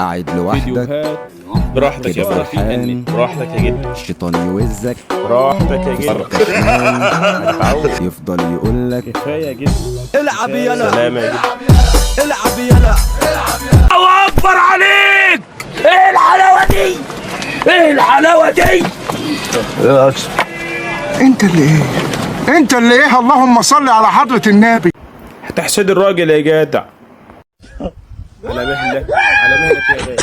قاعد لوحدك فيديوهات. براحتك يا كده بابا. فرحان. براحتك يا جد. الشيطان يوزك براحتك يا جد. كشمان هتتعود. يفضل يقولك كفاية يا جد. العب يلا، سلامة يا جد. العب يلا. الله اكبر عليك، ايه الحلاوة دي، ايه الحلاوة دي. انت اللي ايه؟ انت اللي ايه؟ اللهم صل على حضرة النبي. هتحسد الراجل يا جدع. على مهلك، على مهلك يا غالي.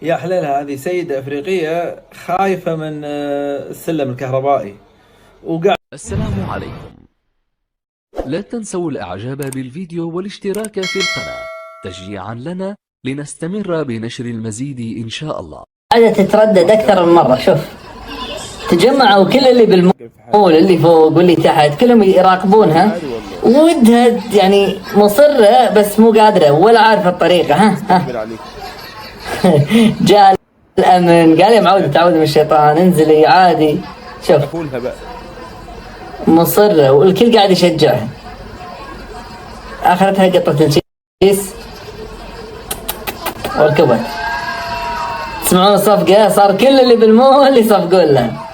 يا حليلها هذه سيدة أفريقية خايفة من السلم الكهربائي وقاعدة السلام عليكم. لا تنسوا الإعجاب بالفيديو والاشتراك في القناة تشجيعا لنا لنستمر بنشر المزيد إن شاء الله. قاعدة تتردد أكثر من مرة. شوف تجمعوا كل اللي بالمول، اللي فوق واللي تحت، كلهم يراقبونها، ودها يعني مصرة بس مو قادرة ولا عارفة الطريقة. ها ها. عليك. جاء الأمن قال يا معود تعوذ من الشيطان، انزلي عادي. شوف اكلها بقى. مصرة والكل قاعد يشجعها. آخرتها قطت الكيس وركبت. تسمعون الصفقة؟ صار كل اللي بالمول يصفقون لها.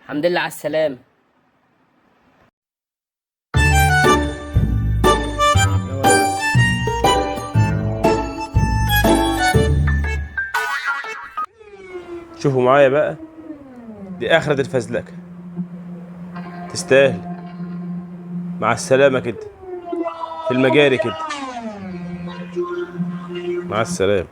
الحمد لله على السلامة. شوفوا معايا بقى، دي آخرة الفزلكة. تستاهل. مع السلامة كده في المجاري كده. مع السلامة.